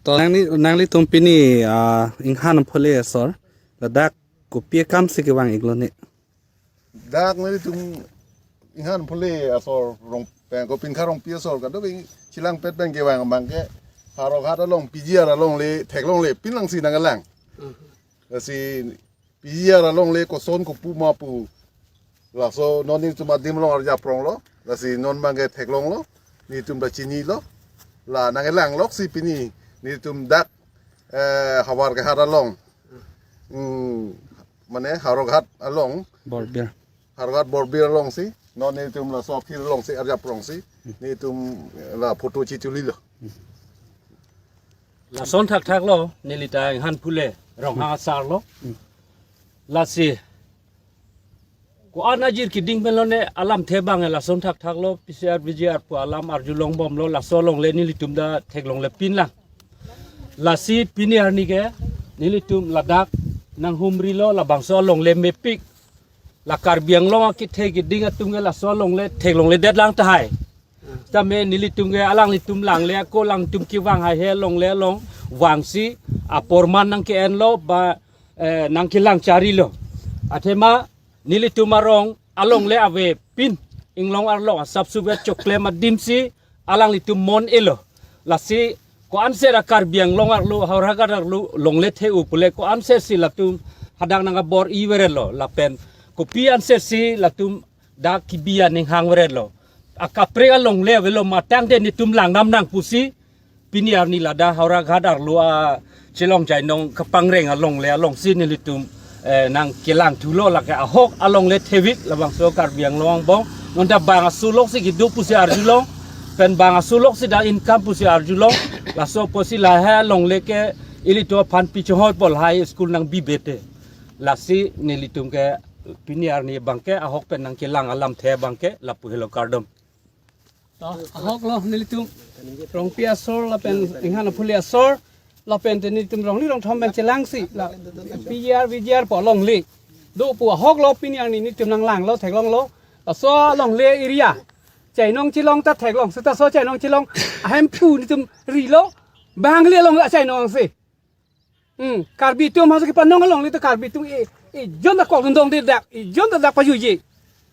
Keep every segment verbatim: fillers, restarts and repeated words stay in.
To nangli, nanglitum pini, ah, Inghan Phule asor, ladak kopi akam si kevang-iklo ne? Dak nelitum Inghan Phule asor, Rong, pen ko Pinkhar Rongpi asor, kadokave chelangpet pen kevang abang ke, Howraghat along, P G R alongle theklongle pinlang si nangkelang. Lasi P G R alongle koson kopi ma pu, laso non nelitum adim along arjap ronglo, lasi non abang ke theklonglo, nelitum ta chinilo, la nangkelang lok si pini nelitum dak, eh, Howraghat along, hmm, mane Howraghat along, Borbil. Howraghat Borbil along si, non nelitum laso field along si arjap rong si, nelitum la photo chicholilo. Lason thakthak lo, neli ta Inghan Phule, Ronghang asar lo. Lasi, ko-an ajir keding pen lo ne alamthe abang lason thakthak lo, P G R V G R pu alam arjulongbomlo, laso alongle nelitum ta theklongle pinlang. Lasi pini arni ke, nelitum ladak nanghumrilo, labangso alongle mepik. La Karbi Anglong akethe keding atum ke laso alongle theklongle detlang tahai. Tame nelitum ke alanglitum langle ako alangtum kevang haihe alongle along vangsi aporman nangke-enlo ba, eh, nangkelang charilo. Athema nelitum arong alongle avepin, inglong arlo asap suvet choklem adim si alanglitum mon-elo. Lasi ko-an sera Karbi Anglong arlo, Howraghat arlo longle the-u pule ko-an sera si latum hadak nangkabor-i verelo, lapen kopi an sera si latum dak kebi aning hangverelo. Akaprek alongle avelo, matang de nelitum langnam nang pusi pini arni ladak Howraghat arlo achelong chainong kapangreng alongle along si nelitum, eh, nangkelang thulo, lake ahok alongle thevik labangso Karbi Anglong angbong. Non ta bang asulok si kedo pusi arjulong, pen bang asulok si dak income pusi arjulong. Laso apotsi lahai alongle ke ilitum aphan pichonghoi pol high school nangbibe te. Lasi nelitum ke pini arni abang ke ahok pen nangkelang alamthe abang ke lapu helo, kardom. To, ahok lo nelitum Rongpi asor lapen Inghan Phule asor lapen te nelitum rongli rongthom pen chelangsi la P G R V G R pu alongle do pu ahok lo, pini arni nelitum nanglanglo, theklonglo. Laso alongle area chainong chelong ta theklong, seta laso chainong chelong ahemphu nelitum rilo, bang le along achainong si. Hmm, Karbi atum hasi kepanong alongle ta Karbi atum e, ejon ta kok dundong de dak, ejon ta dak pajuji.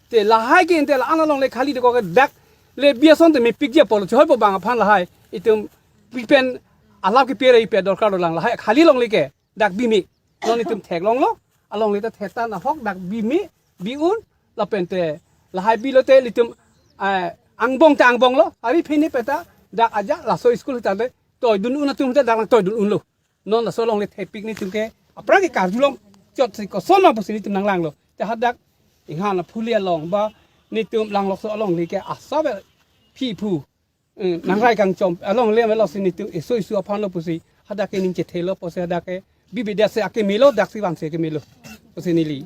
Te lahai ke ente la-an alongle khali de kok dak le bi ason te mepikji apotlo, chehoi po bang aphan lahai. Itum pipen alap kepi re ipe dorkar dolang, lahai khali alongle ke dak bime. Non itum theklonglo, alongle ta thetan ahok dak bime, bi-un, lapen te lahai bilo te ilitum, eh, angbong ta angbonglo, ari phini peta dak aja laso school ta de toidun un atum ta dak nangtoidun unlo. Non laso alongle thepik nelitum ke aphrang ke karjulong chot si koson ma pusi nelitum nanglanglo. Te hadak Inghan Phule along ba nelitum langlokso alongle ke asap aphi aphu, eh, nangrai kangchom alongle melo si nelitum isu isu aphan lo pusi hadak ke ning chethelo pusi hadak ke bibe det si akemelo, dak si vangsi akemelo pusi neli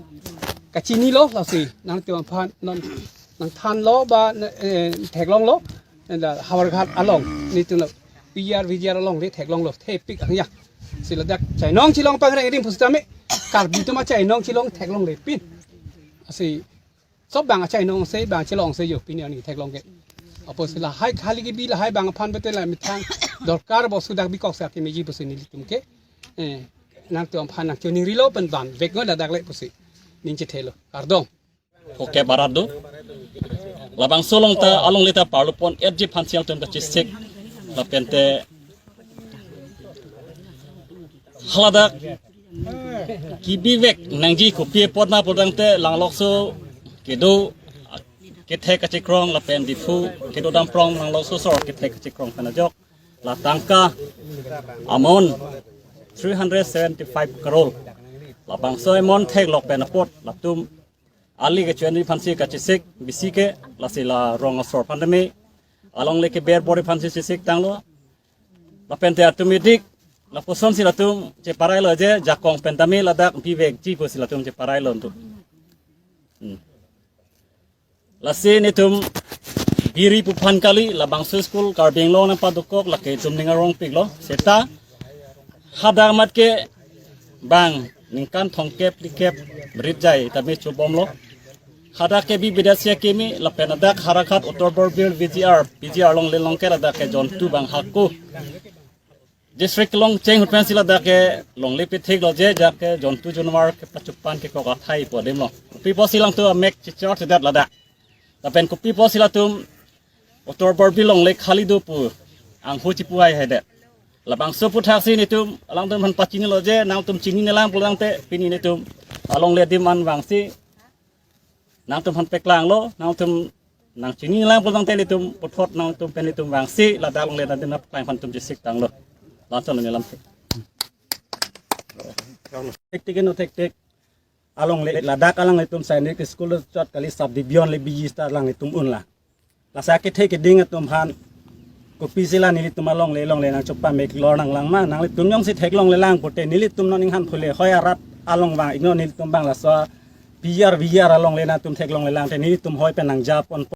kachinilo, lasi nangtum aphan non nangthanlo ba, eh, theklonglo, eh, la Howraghat along nelitum lo P G R V G R alongle theklonglo, thepik ang ya. Si ladak chainong chelong pangreng adim pusitame Karbi atum achainong chelong theklongle pin. Lasi sob bang achainong se, bang chelong se jo pini arni theklong ke. Apotsi lahai khali kebi lahai bang aphan bete la methang dorkar bo sudak bikok sa kemeji pusi nelitum ke, eh, nangtum aphan nangchoningrilo pen vanvek ngo ladak le pusi ning chethelo, kardom. Oke, barat do. Labangso along ta, alongle ta parlupon etji aphansi alangtum ta chesik. Lapen te haladak kebivek nangji kopi apot ma pulotangte langlokso kedo kethe kachekrong lapen Diphu kedo damprong langlokso asor kethe kachekrong pen ajok la tangka amount three hundred seventy-five crore. Labangso amount theklok pen apot latum ali kecho-enri aphansi kachesik bisi ke, lasi la rong asor aphan tame alongle keber bor-i aphansi chesik tanglo. Lapen te automatic lapuson si latum cheparailo je jakong pen tame ladak bivekji pusi latum cheparailo tu. Hmm. Lasi nelitum biri pu aphan kali, labangso school Karbi Anglong nangpadokok lake itum ning arongpiklo. Seta hadak amat ke bang ningkan thomkep phlikep rit jai tame chobomlo. Hadak ke bibe det si akeme lapen hadak Howraghat Uttor Borbil V G R, P G R alongle along ke ladak ke jontu bang hako District kelong cheng ahut pensi ladak ke longle petheklo je, ajat ke jontu jonwar kepachupan kekok athai pu adim lo. Kopi pusi alangtum amek chichar chedat ladak. Lapen kopi pusi latum Uttar Borbil longle khali do pu anghu chipu hai hai det. Labangso aphuthaksi nelitum alangtum aphan pachinilo je, nangtum chininelang pulo tangte pini nelitum alongle adim an vangsi nangtum aphan paklanglo, nangtum nangchininelang pulo tangte nelitum puthot nangtum pen nelitum vangsi ladak longle adim nangpaklang aphan nelitum chesik tanglo. Lason neli lam. Thektik no thektik. Alongle ladak alanglitum Sainik School chot kali, sub division le B G star alanglitum unla. Lasi akethe keding atum aphan kopisi la nelitum alongle longle nangchopamek lor nanglang ma, nanglitum jongsi theklonglelang pute nelitum non ninghan phule hoi arat along vang iknon nelitum bang laso P R V R alongle nangtum theklonglelang te nelitum hoi pen nangjapon